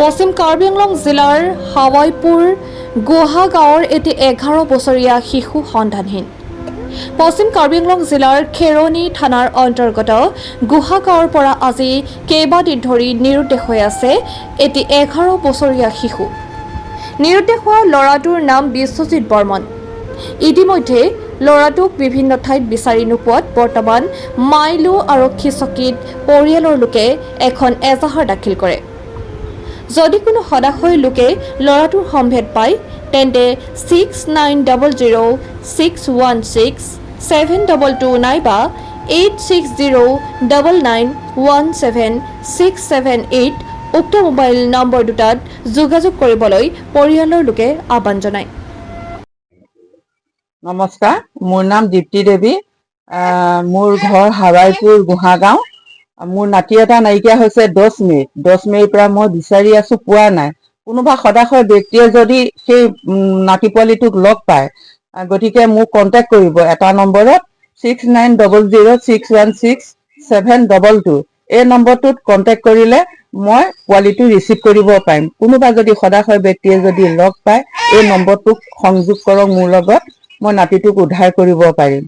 পশ্চিম কাৰ্বি আংলং জিলাৰ হাৱাইপুৰ গুহা গাঁৱৰ এটি 11 বছৰীয়া শিশু সন্ধানহীন। পশ্চিম কাৰ্বি আংলং জিলাৰ খেৰণি থানাৰ অন্তৰ্গত গুহা গাঁৱৰ পৰা আজি কেইবাদিন ধৰি নিৰুদ্দেশ হৈ আছে এটি 11 বছৰীয়া শিশু। নিৰুদ্দেশ হোৱা ল'ৰাটোৰ নাম বিশ্বজিৎ বৰ্মন। ইতিমধ্যে ল'ৰাটোক বিভিন্ন ঠাইত বিচাৰি নোপোৱাত বৰ্তমান মাইলো আৰক্ষী চকীত পৰিয়ালৰ লোকে এখন এজাহাৰ দাখিল কৰে। যদি কোনো সদাশয় লোকে ল'ৰাটোৰ সম্ভেদ পায়, তেন্তে 6900616722 নাইবা 8609917678 উক্ত মোবাইল নম্বৰ দুটাত যোগাযোগ কৰিবলৈ পৰিয়ালৰ লোকে আহ্বান জনায়। নমস্কাৰ, মোৰ নাম দীপ্তি দেৱী। মোৰ ঘৰ হাৱাইপুৰ গোহাগাঁও। মোৰ নাতি এটা নাইকিয়া হৈছে 10 মে'ত। 10 মে'ৰ পৰা মই বিচাৰি আছো, পোৱা নাই। কোনোবা সদাশয় ব্যক্তিয়ে যদি সেই নাতি পোৱালিটোক লগ পায়, গতিকে মোক কণ্টেক্ট কৰিব এটা নম্বৰত, 6900616722। এই নম্বৰটোত কণ্টেক্ট কৰিলে মই পোৱালিটো ৰিচিভ কৰিব পাৰিম। কোনোবা যদি সদাশয় ব্যক্তিয়ে যদি লগ পায়, এই নম্বৰটোক সংযোগ কৰক মোৰ লগত, মই নাতিটোক উদ্ধাৰ কৰিব পাৰিম।